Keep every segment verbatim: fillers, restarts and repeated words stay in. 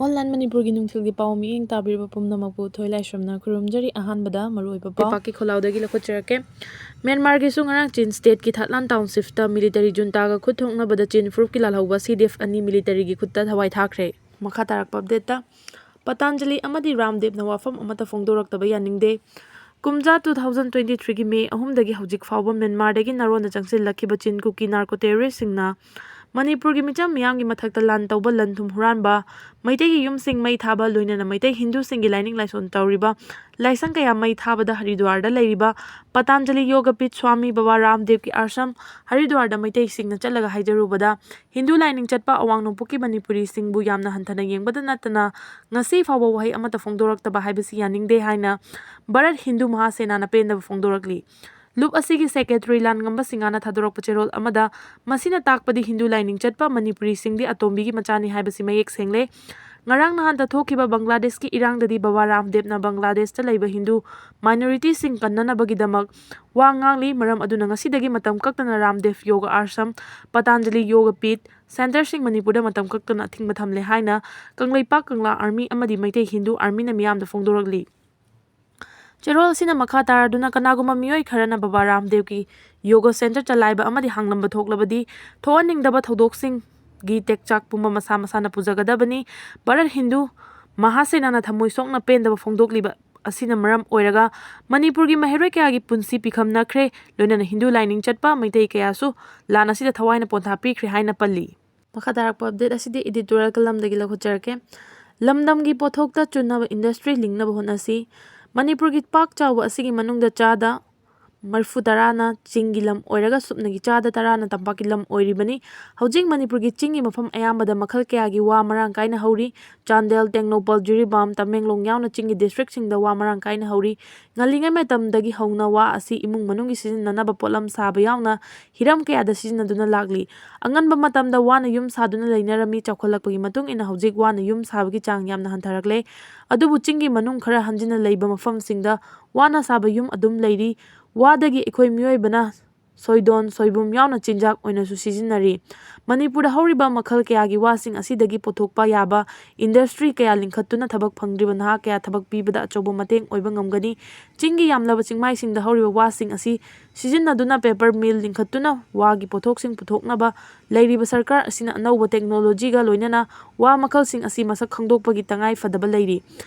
Online ꯃꯅꯤꯄꯨꯔꯒꯤ ꯅꯨꯡꯊꯤꯜꯒꯤ ꯄꯥꯎ ꯃꯤꯠꯌꯦꯡ ꯇꯥꯕꯤꯔꯤꯕ ꯄꯨꯝꯅꯃꯛꯄꯨ ꯊꯣꯏ ꯂꯥꯏꯁ꯭ꯔꯝꯅ ꯈꯨꯔꯨꯝꯖꯔꯤ꯫ ꯑꯍꯥꯟꯕꯗ ꯃꯔꯨꯑꯣꯏꯕ ꯄꯥꯎ꯫ ꯂꯩꯄꯥꯛꯀꯤ ꯈꯣꯜꯂꯥꯎꯗꯒꯤ ꯂꯧꯈꯠꯆꯔꯛꯀꯦ꯫ ꯃ꯭ꯌꯥꯟꯃꯥꯔꯒꯤꯁꯨ ꯉꯔꯥꯡ ꯆꯤꯟ ꯁ꯭ꯇꯦꯠꯀꯤ ꯊꯥꯠꯂꯥꯟ ꯇꯥꯎꯟꯁꯤꯞꯇ ꯃꯤꯂꯤꯇꯔꯤ ꯖꯨꯟꯇꯥꯒ ꯈꯨꯠ ꯊꯣꯛꯅꯕꯗ ꯆꯤꯟ ꯐꯨꯔꯨꯞꯀꯤ ꯂꯥꯜꯍꯧꯕ ꯁꯤ ꯗꯤ ꯑꯦꯐ ꯑꯅꯤ ꯃꯤꯂꯤꯇꯔꯤꯒꯤ ꯈꯨꯠꯇ ꯊꯋꯥꯏ ꯊꯥꯈ꯭ꯔꯦ꯫ ꯃꯈꯥ ꯇꯥꯔꯛꯄ ꯑꯞꯗꯦꯠꯇ, ꯄꯇꯥꯟꯖꯂꯤ ꯑꯃꯗꯤ ꯔꯥꯝꯗꯦꯕꯅ ꯋꯥꯐꯝ ꯑꯃꯠꯇ ꯐꯣꯡꯗꯣꯔꯛꯇꯕ ꯌꯥꯅꯤꯡꯗꯦ꯫ ꯀꯨꯝꯖꯥ two thousand twenty threeꯒꯤ ꯃꯦ ꯑꯍꯨꯝꯗꯒꯤ ꯍꯧꯖꯤꯛ ꯐꯥꯎꯕ ꯃ꯭ꯌꯥꯟꯃꯥꯔꯗꯒꯤ ꯅꯥꯔꯣꯟꯗ ꯆꯪꯁꯤꯜꯂꯛꯈꯤꯕ ꯆꯤꯟ ꯀꯨꯀꯤ ꯅꯥꯔꯀꯣ ꯇꯦꯔꯣꯔꯤꯁꯁꯤꯡꯅ ꯃꯅꯤꯄꯨꯔꯒꯤ ꯃꯤꯆꯝ ꯃꯤꯌꯥꯝꯒꯤ ꯃꯊꯛꯇ ꯂꯥꯟ ꯇꯧꯕ, ꯂꯟ ꯊꯨꯝ ꯍꯨꯔꯥꯟꯕ, ꯃꯩꯇꯩꯒꯤ ꯌꯨꯝꯁꯤꯡ ꯃꯩ ꯊꯥꯕ, ꯂꯣꯏꯅꯅ ꯃꯩꯇꯩ ꯍꯤꯟꯗꯨꯁꯤꯡꯒꯤ ꯂꯥꯏꯅꯤꯡ ꯂꯥꯏꯁꯣꯟ ꯇꯧꯔꯤꯕ ꯂꯥꯏꯁꯪ ꯀꯌꯥ ꯃꯩ ꯊꯥꯕꯗ ꯍꯔꯤꯗ꯭ꯋꯥꯔꯗ ꯂꯩꯔꯤꯕ ꯄꯇꯥꯟꯖꯂꯤ ꯌꯣꯒ ꯄꯤꯊ ꯁ꯭ꯋꯥꯃꯤ ꯕꯕꯥ ꯔꯥꯝꯗꯦꯕꯀꯤ ꯑꯥꯁ꯭ꯔꯝ ꯍꯔꯤꯗ꯭ꯋꯥꯔꯗ ꯃꯩꯇꯩꯁꯤꯡꯅ ꯆꯠꯂꯒ ꯍꯥꯏꯖꯔꯨꯕꯗ, ꯍꯤꯟꯗꯨ ꯂꯥꯏꯅꯤꯡ ꯆꯠꯄ ꯑꯋꯥꯡ ꯅꯣꯡꯄꯣꯛꯀꯤ ꯃꯅꯤꯄꯨꯔꯤꯁꯤꯡꯕꯨ ꯌꯥꯝꯅ ꯍꯟꯊꯅ ꯌꯦꯡꯕꯗ ꯅꯠꯇꯅ ꯉꯁꯤ ꯐꯥꯎꯕ ꯋꯥꯍꯩ ꯑꯃꯠꯇ ꯐꯣꯡꯗꯣꯔꯛꯇꯕ ꯍꯥꯏꯕꯁꯤ ꯌꯥꯅꯤꯡꯗꯦ ꯍꯥꯏꯅ ꯚꯥꯔꯠ ꯍꯤꯟꯗꯨ ꯃꯍꯥꯁꯦꯅꯥꯅ ꯄꯦꯟꯗꯕ ꯐꯣꯡꯗꯣꯔꯛꯂꯤ꯫ ꯂꯨꯞ ꯑꯁꯤꯒꯤ ꯁꯦꯀ꯭ꯔꯦꯇꯔꯤ ꯂꯥꯟꯉꯝꯕ ꯁꯤꯡꯍꯅ ꯊꯥꯗꯣꯔꯛꯄ ꯆꯦꯔꯣꯜ ꯑꯃꯗ, ꯃꯁꯤꯅ ꯇꯥꯛꯄꯗꯤ ꯍꯤꯟꯗꯨ ꯂꯥꯏꯅꯤꯡ ꯆꯠꯄ ꯃꯅꯤꯄꯨꯔꯤꯁꯤꯡꯗꯤ ꯑꯇꯣꯝꯕꯤꯒꯤ ꯃꯆꯥꯅꯤ ꯍꯥꯏꯕꯁꯤ ꯃꯌꯦꯛ ꯁꯦꯡꯂꯦ꯫ ꯉꯔꯥꯡ ꯅꯍꯥꯟꯇ ꯊꯣꯛꯈꯤꯕ ꯕꯪꯒ꯭ꯂꯥꯗꯦꯁꯀꯤ ꯏꯔꯥꯡꯗꯗꯤ ꯕꯕꯥ ꯔꯥꯝꯗꯦꯕꯅ ꯕꯪꯒ꯭ꯂꯥꯗꯦꯁꯇ ꯂꯩꯕ ꯍꯤꯟꯗꯨ ꯃꯥꯏꯅꯣꯔꯤꯇꯤꯁꯤꯡ ꯀꯟꯅꯅꯕꯒꯤꯗꯃꯛ ꯋꯥ ꯉꯥꯡꯂꯤ꯫ ꯃꯔꯝ ꯑꯗꯨꯅ ꯉꯁꯤꯗꯒꯤ ꯃꯇꯝ ꯀꯛꯇꯅ ꯔꯥꯝꯗꯦꯕ ꯌꯣꯒ ꯑꯥꯁ꯭ꯔꯝ, ꯄꯇꯥꯟꯖꯂꯤ ꯌꯣꯒ ꯄꯤꯊ ꯁꯦꯟꯇꯔꯁꯤꯡ ꯃꯅꯤꯄꯨꯔꯗ ꯃꯇꯝ ꯀꯛꯇꯅ ꯑꯊꯤꯡꯕ ꯊꯝꯂꯦ ꯍꯥꯏꯅ ꯀꯪꯂꯩꯄꯥꯛ ꯀꯪꯂꯥ ꯑꯥꯔꯃꯤ ꯑꯃꯗꯤ ꯃꯩꯇꯩ ꯍꯤꯟꯗꯨ ꯑꯥꯔꯃꯤꯅ ꯃꯤꯌꯥꯝꯗ ꯐꯣꯡꯗꯣꯔꯛꯂꯤ꯫ ꯆꯦꯔꯣꯜ ꯑꯁꯤꯅ ꯃꯈꯥ ꯇꯥꯔꯗꯨꯅ ꯀꯅꯥꯒꯨꯝꯕ ꯃꯤꯑꯣꯏ ꯈꯔꯅ ꯕꯕꯥ ꯔꯥꯝꯗꯦꯕꯀꯤ ꯌꯣꯒ ꯁꯦꯟꯇꯔ ꯆꯂꯥꯏꯕ ꯑꯃꯗꯤ ꯍꯥꯡꯂꯝꯕ ꯊꯣꯛꯂꯕꯗꯤ ꯊꯣꯛꯍꯟꯅꯤꯡꯗꯕ ꯊꯧꯗꯣꯛꯁꯤꯡꯒꯤ ꯇꯦꯛꯆꯥꯛ ꯄꯨꯝꯕ ꯃꯁꯥ ꯃꯁꯥꯅ ꯄꯨꯖꯒꯗꯕꯅꯤ꯫ ꯚꯥꯔꯠ ꯍꯤꯟꯗꯨ ꯃꯍꯥꯁꯦꯅꯥꯅ ꯊꯃꯣꯏ ꯁꯣꯛꯅ ꯄꯦꯟꯗꯕ ꯐꯣꯡꯗꯣꯛꯂꯤꯕ ꯑꯁꯤꯅ ꯃꯔꯝ ꯑꯣꯏꯔꯒ ꯃꯅꯤꯄꯨꯔꯒꯤ ꯃꯍꯩꯔꯣꯏ ꯀꯌꯥꯒꯤ ꯄꯨꯟꯁꯤ ꯄꯤꯈꯝꯅꯈ꯭ꯔꯦ꯫ ꯂꯣꯏꯅꯅ ꯍꯤꯟꯗꯨ ꯂꯥꯏꯅꯤꯡ ꯆꯠꯄ ꯃꯩꯇꯩ ꯀꯌꯥꯁꯨ ꯂꯥꯟ ꯑꯁꯤꯗ ꯊꯋꯥꯏꯅ ꯄꯣꯟꯊꯥ ꯄꯤꯈ꯭ꯔꯦ ꯍꯥꯏꯅ ꯄꯜꯂꯤ꯫ ꯃꯈꯥ ꯇꯥꯔꯛꯄ ꯑꯞꯗꯦꯠ ꯑꯁꯤꯗꯤ ꯏꯗꯤꯇꯣꯔꯤꯌꯦꯜ ꯀꯂꯝꯗꯒꯤ ꯂꯧꯈꯠꯆꯔꯛꯀꯦ꯫ ꯂꯝꯗꯝꯒꯤ ꯄꯣꯠꯊꯣꯛꯇ ꯆꯨꯅꯕ ꯏꯟꯗꯁꯇ꯭ꯔꯤ ꯂꯤꯡꯅꯕ ꯍꯣꯠꯅꯁꯤ꯫ ꯃꯅꯤꯄꯨꯔꯒꯤ ꯄꯥꯛ ꯆꯥꯎꯕ ꯑꯁꯤꯒꯤ ꯃꯅꯨꯡꯗ ꯆꯥꯗ ꯃꯔꯤꯐꯨ ꯇꯔꯥꯅ ꯆꯤꯡꯒꯤ ꯂꯝ ꯑꯣꯏꯔꯒ ꯁꯨꯞꯅꯒꯤ ꯆꯥꯗ ꯇꯔꯥꯅ ꯇꯝꯄꯥꯛꯀꯤ ꯂꯝ ꯑꯣꯏꯔꯤꯕꯅꯤ꯫ ꯍꯧꯖꯤꯛ ꯃꯅꯤꯄꯨꯔꯒꯤ ꯆꯤꯡꯒꯤ ꯃꯐꯝ ꯑꯌꯥꯝꯕꯗ ꯃꯈꯜ ꯀꯌꯥꯒꯤ ꯋꯥ ꯃꯔꯥꯡ ꯀꯥꯏꯅ ꯍꯧꯔꯤ꯫ ꯆꯥꯟꯗꯦꯜ, ꯇꯦꯡꯅꯧꯄꯜ, ꯖꯤꯔꯤꯕꯥꯝ, ꯇꯃꯦꯡꯂꯣꯡ ꯌꯥꯎꯅ ꯆꯤꯡꯒꯤ ꯗꯤꯁꯇ꯭ꯔꯤꯛꯁꯤꯡꯗ ꯋꯥ ꯃꯔꯥꯡ ꯀꯥꯏꯅ ꯍꯧꯔꯤ꯫ ꯉꯜꯂꯤꯉꯩ ꯃꯇꯝꯗꯒꯤ ꯍꯧꯅ ꯋꯥ ꯑꯁꯤ ꯏꯃꯨꯡ ꯃꯅꯨꯡꯒꯤ ꯁꯤꯖꯤꯟꯅꯅꯕ ꯄꯣꯠꯂꯝ ꯁꯥꯕ ꯌꯥꯎꯅ ꯍꯤꯔꯝ ꯀꯌꯥꯗ ꯁꯤꯖꯤꯟꯅꯗꯨꯅ ꯂꯥꯛꯂꯤ꯫ ꯑꯉꯟꯕ ꯃꯇꯝꯗ ꯋꯥꯅ ꯌꯨꯝ ꯁꯥꯗꯨꯅ ꯂꯩꯅꯔꯝꯃꯤ꯫ ꯆꯥꯎꯈꯠꯂꯛꯄꯒꯤ ꯃꯇꯨꯡ ꯏꯟꯅ ꯍꯧꯖꯤꯛ ꯋꯥꯅ ꯌꯨꯝ ꯁꯥꯕꯒꯤ ꯆꯥꯡ ꯌꯥꯝꯅ ꯍꯟꯊꯔꯛꯂꯦ꯫ ꯑꯗꯨꯕꯨ ꯆꯤꯡꯒꯤ ꯃꯅꯨꯡ ꯈꯔ ꯍꯟꯖꯤꯟꯅ ꯂꯩꯕ ꯃꯐꯝꯁꯤꯡꯗ ꯋꯥꯅ ꯁꯥꯕ ꯌꯨꯝ ꯑꯗꯨꯝ ꯂꯩꯔꯤ꯫ ꯋꯥꯗꯒꯤ ꯑꯩꯈꯣꯏ ꯃꯤꯑꯣꯏꯕꯅ ꯁꯣꯏꯗꯣꯟ, ꯁꯣꯏꯕꯨꯝ ꯌꯥꯎꯅ ꯆꯤꯟꯖꯥꯛ ꯑꯣꯏꯅꯁꯨ ꯁꯤꯖꯤꯟꯅꯔꯤ꯫ ꯃꯅꯤꯄꯨꯔꯗ ꯍꯧꯔꯤꯕ ꯃꯈꯜ ꯀꯌꯥꯒꯤ ꯋꯥꯁꯤꯡ ꯑꯁꯤꯗꯒꯤ ꯄꯨꯊꯣꯛꯄ ꯌꯥꯕ ꯏꯟꯗꯁꯇ꯭ꯔꯤ ꯀꯌꯥ ꯂꯤꯡꯈꯠꯇꯨꯅ ꯊꯕꯛ ꯐꯪꯗ꯭ꯔꯤꯕ ꯅꯍꯥ ꯀꯌꯥ ꯊꯕꯛ ꯄꯤꯕꯗ ꯑꯆꯧꯕ ꯃꯇꯦꯡ ꯑꯣꯏꯕ ꯉꯝꯒꯅꯤ꯫ ꯆꯤꯡꯒꯤ ꯌꯥꯝꯂꯕ ꯆꯤꯡꯃꯥꯏꯁꯤꯡꯗ ꯍꯧꯔꯤꯕ ꯋꯥꯁꯤꯡ ꯑꯁꯤ ꯁꯤꯖꯤꯟꯅꯗꯨꯅ ꯄꯦꯄꯔ ꯃꯤꯜ ꯂꯤꯡꯈꯠꯇꯨꯅ ꯋꯥꯒꯤ ꯄꯣꯠꯊꯣꯛꯁꯤꯡ ꯄꯨꯊꯣꯛꯅꯕ ꯂꯩꯔꯤꯕ ꯁꯔꯀꯥꯔ ꯑꯁꯤꯅ ꯑꯅꯧꯕ ꯇꯦꯛꯅꯣꯂꯣꯖꯤꯒ ꯂꯣꯏꯅꯅ ꯋꯥ ꯃꯈꯜꯁꯤꯡ ꯑꯁꯤ ꯃꯁꯛ ꯈꯪꯗꯣꯛꯄꯒꯤ ꯇꯉꯥꯏ ꯐꯗꯕ ꯂꯩꯔꯤ꯫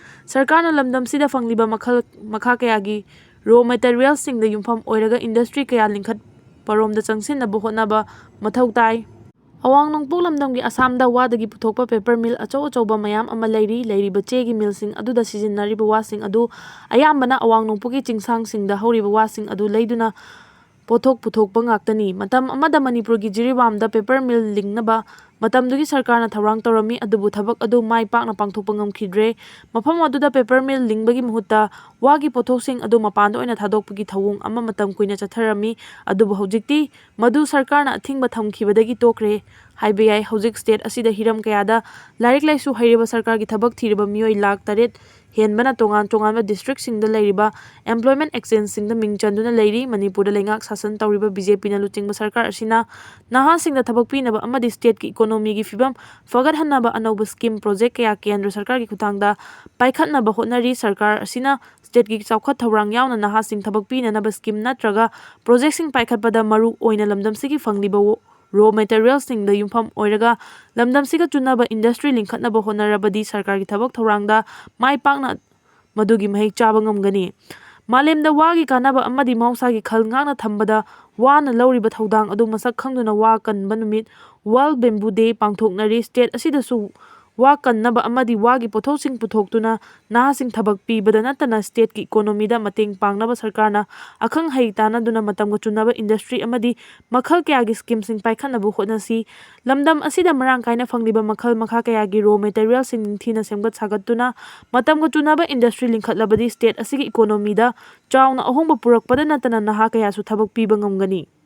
ꯁꯔꯀꯥꯔꯅ ꯂꯝꯗꯝꯁꯤꯗ ꯐꯪꯂꯤꯕ ꯃꯈꯜ ꯃꯈꯥ ꯀꯌꯥꯒꯤ ꯔꯣ ꯃꯦꯇꯔꯤꯌꯦꯜꯁꯤꯡꯗ ꯌꯨꯝꯐꯝ ꯑꯣꯏꯔꯒ ꯏꯟꯗꯁꯇ꯭ꯔꯤ ꯀꯌꯥ ꯂꯤꯡꯈꯠꯄꯔꯣꯝꯗ ꯆꯪꯁꯤꯟꯅꯕ ꯍꯣꯠꯅꯕ ꯃꯊꯧ ꯇꯥꯏ꯫ ꯑꯋꯥꯡ ꯅꯣꯡꯄꯣꯛ ꯂꯝꯗꯝꯒꯤ ꯑꯁꯥꯝꯗ ꯋꯥꯗꯒꯤ ꯄꯨꯊꯣꯛꯄ ꯄꯦꯄꯔ ꯃꯤꯜ ꯑꯆꯧ ꯑꯆꯧꯕ ꯃꯌꯥꯝ ꯑꯃ ꯂꯩꯔꯤ꯫ ꯂꯩꯔꯤꯕ ꯆꯦꯒꯤ ꯃꯤꯜꯁꯤꯡ ꯑꯗꯨꯗ ꯁꯤꯖꯤꯟꯅꯔꯤꯕ ꯋꯥꯁꯤꯡ ꯑꯗꯨ ꯑꯌꯥꯝꯕꯅ ꯑꯋꯥꯡ ꯅꯣꯡꯄꯣꯛꯀꯤ ꯆꯤꯡꯁꯥꯡꯁꯤꯡꯗ ꯍꯧꯔꯤꯕ ꯋꯥꯁꯤꯡ ꯑꯗꯨ ꯂꯩꯗꯨꯅ ꯄꯣꯠꯊꯣꯛ ꯄꯨꯊꯣꯛꯄ ꯉꯥꯛꯇꯅꯤ꯫ ꯃꯇꯝ ꯑꯃꯗ ꯃꯅꯤꯄꯨꯔꯒꯤ ꯖꯤꯔꯤꯕꯥꯝꯗ ꯄꯦꯄꯔ ꯃꯤꯜ ꯂꯤꯡꯅꯕ ꯃꯇꯝꯗꯨꯒꯤ ꯁꯔꯀꯥꯔꯅ ꯊꯧꯔꯥꯡ ꯇꯧꯔꯝꯃꯤ, ꯑꯗꯨꯕꯨ ꯊꯕꯛ ꯑꯗꯨ ꯃꯥꯏ ꯄꯥꯛꯅ ꯄꯥꯡꯊꯣꯛꯄ ꯉꯝꯈꯤꯗ꯭ꯔꯦ꯫ ꯃꯐꯝ ꯑꯗꯨꯗ ꯄꯦꯄꯔ ꯃꯤꯜ ꯂꯤꯡꯕꯒꯤ ꯃꯍꯨꯠꯇ ꯋꯥꯒꯤ ꯄꯣꯠꯊꯣꯛꯁꯤꯡ ꯑꯗꯨ ꯃꯄꯥꯟꯗ ꯑꯣꯏꯅ ꯊꯥꯗꯣꯛꯄꯒꯤ ꯊꯧꯑꯣꯡ ꯑꯃ ꯃꯇꯝ ꯀꯨꯏꯅ ꯆꯠꯊꯔꯝꯃꯤ꯫ ꯑꯗꯨꯕꯨ ꯍꯧꯖꯤꯛꯇꯤ ꯃꯗꯨ ꯁꯔꯀꯥꯔꯅ ꯑꯊꯤꯡꯕ ꯊꯝꯈꯤꯕꯗꯒꯤ ꯇꯣꯛꯈ꯭ꯔꯦ ꯍꯥꯏꯕ ꯌꯥꯏ꯫ ꯍꯧꯖꯤꯛ ꯁ꯭ꯇꯦꯠ ꯑꯁꯤꯗ ꯍꯤꯔꯝ ꯀꯌꯥꯗ ꯂꯥꯏꯔꯤꯛ ꯂꯥꯏꯁꯨ ꯍꯩꯔꯕ ꯁꯔꯀꯥꯔꯒꯤ ꯊꯕꯛ ꯊꯤꯔꯕ ꯃꯤꯑꯣꯏ ꯂꯥꯈ ꯇꯔꯦꯠ ꯍꯦꯟꯕꯅ ꯇꯣꯉꯥꯟ ꯇꯣꯉꯥꯟꯕ ꯗꯤꯁꯇ꯭ꯔꯤꯛꯁꯤꯡꯗ ꯂꯩꯔꯤꯕ ꯑꯦꯝꯄ꯭ꯂꯣꯏꯃꯦꯟꯠ ꯑꯦꯛꯆꯦꯟꯖꯁꯤꯡꯗ ꯃꯤꯡ ꯆꯟꯗꯨꯅ ꯂꯩꯔꯤ꯫ ꯃꯅꯤꯄꯨꯔꯗ ꯂꯩꯉꯥꯛ ꯁꯥꯁꯟ ꯇꯧꯔꯤꯕ ꯕꯤ ꯖꯦ ꯄꯤꯅ ꯂꯨꯆꯤꯡꯕ ꯁꯔꯀꯥꯔ ꯑꯁꯤꯅ ꯅꯍꯥꯁꯤꯡꯗ ꯊꯕꯛ ꯄꯤꯅꯕ ꯑꯃꯗꯤ ꯁ꯭ꯇꯦꯠꯀꯤ ꯏꯀꯣꯅꯣꯃꯤꯒꯤ ꯐꯤꯕꯝ ꯐꯒꯠꯍꯟꯅꯕ ꯑꯅꯧꯕ ꯁ꯭ꯀꯤꯝ ꯄ꯭ꯔꯣꯖꯦꯛ ꯀꯌꯥ ꯀꯦꯟꯗ꯭ꯔ ꯁꯔꯀꯥꯔꯒꯤ ꯈꯨꯠꯊꯥꯡꯗ ꯄꯥꯏꯈꯠꯅꯕ ꯍꯣꯠꯅꯔꯤ꯫ ꯁꯔꯀꯥꯔ ꯑꯁꯤꯅ ꯁ꯭ꯇꯦꯠꯀꯤ ꯆꯥꯎꯈꯠ ꯊꯧꯔꯥꯡ ꯌꯥꯎꯅ ꯅꯍꯥꯁꯤꯡ ꯊꯕꯛ ꯄꯤꯅꯅꯕ ꯁ꯭ꯀꯤꯝ ꯅꯠꯇ꯭ꯔꯒ ꯄ꯭ꯔꯣꯖꯦꯛꯁꯤꯡ ꯄꯥꯏꯈꯠꯄꯗ ꯃꯔꯨ ꯑꯣꯏꯅ ꯂꯝꯗꯝꯁꯤꯒꯤ ꯐꯪꯂꯤꯕ ꯔꯣ ꯃꯦꯇꯔꯤꯌꯦꯜꯁꯤꯡꯗ ꯌꯨꯝꯐꯝ ꯑꯣꯏꯔꯒ ꯂꯝꯗꯝꯁꯤꯒ ꯆꯨꯅꯕ ꯏꯟꯗꯁꯇ꯭ꯔꯤ ꯂꯤꯡꯈꯠꯅꯕ ꯍꯣꯠꯅꯔꯕꯗꯤ ꯁꯔꯀꯥꯔꯒꯤ ꯊꯕꯛ ꯊꯧꯔꯥꯡꯗ ꯃꯥꯏ ꯄꯥꯛꯅ ꯃꯗꯨꯒꯤ ꯃꯍꯩ ꯆꯥꯕ ꯉꯝꯒꯅꯤ꯫ ꯃꯥꯂꯦꯝꯗ ꯋꯥꯒꯤ ꯀꯥꯟꯅꯕ ꯑꯃꯗꯤ ꯃꯍꯧꯁꯥꯒꯤ ꯈꯜ ꯉꯥꯛꯅ ꯊꯝꯕꯗ ꯋꯥꯅ ꯂꯧꯔꯤꯕ ꯊꯧꯗꯥꯡ ꯑꯗꯨ ꯃꯁꯛ ꯈꯪꯗꯨꯅ ꯋꯥ ꯀꯟꯕ ꯅꯨꯃꯤꯠ, World Bamboo Day, ꯄꯥꯡꯊꯣꯛꯅꯔꯤ꯫ ꯁ꯭ꯇꯦꯠ ꯑꯁꯤꯗꯁꯨ ꯋꯥ ꯀꯟꯅꯕ ꯑꯃꯗꯤ ꯋꯥꯒꯤ ꯄꯣꯠꯊꯣꯛꯁꯤꯡ ꯄꯨꯊꯣꯛꯇꯨꯅ ꯅꯍꯥꯁꯤꯡ ꯊꯕꯛ ꯄꯤꯕꯗ ꯅꯠꯇꯅ ꯁ꯭ꯇꯦꯠꯀꯤ ꯏꯀꯣꯅꯣꯃꯤꯗ ꯃꯇꯦꯡ ꯄꯥꯡꯅꯕ ꯁꯔꯀꯥꯔꯅ ꯑꯈꯪ ꯑꯍꯩ ꯇꯥꯟꯅꯗꯨꯅ ꯃꯇꯝꯒ ꯆꯨꯅꯕ ꯏꯟꯗꯁꯇ꯭ꯔꯤ ꯑꯃꯗꯤ ꯃꯈꯜ ꯀꯌꯥꯒꯤ ꯁ꯭ꯀꯤꯝꯁꯤꯡ ꯄꯥꯏꯈꯠꯅꯕ ꯍꯣꯠꯅꯁꯤ꯫ ꯂꯝꯗꯝ ꯑꯁꯤꯗ ꯃꯔꯥꯡ ꯀꯥꯏꯅ ꯐꯪꯂꯤꯕ ꯃꯈꯜ ꯃꯈꯥ ꯀꯌꯥꯒꯤ ꯔꯣ ꯃꯦꯇꯔꯤꯌꯦꯜꯁꯤꯡ ꯅꯤꯡꯊꯤꯅ ꯁꯦꯝꯒꯠ ꯁꯥꯒꯠꯇꯨꯅ ꯃꯇꯝꯒ ꯆꯨꯅꯕ ꯏꯟꯗꯁꯇ꯭ꯔꯤ ꯂꯤꯡꯈꯠꯂꯕꯗꯤ ꯁ꯭ꯇꯦꯠ ꯑꯁꯤꯒꯤ ꯏꯀꯣꯅꯣꯃꯤꯗ ꯆꯥꯎꯅ ꯑꯍꯣꯡꯕ ꯄꯨꯔꯛꯄꯗ ꯅꯠꯇꯅ ꯅꯍꯥ ꯀꯌꯥꯁꯨ ꯊꯕꯛ ꯄꯤꯕ ꯉꯝꯒꯅꯤ꯫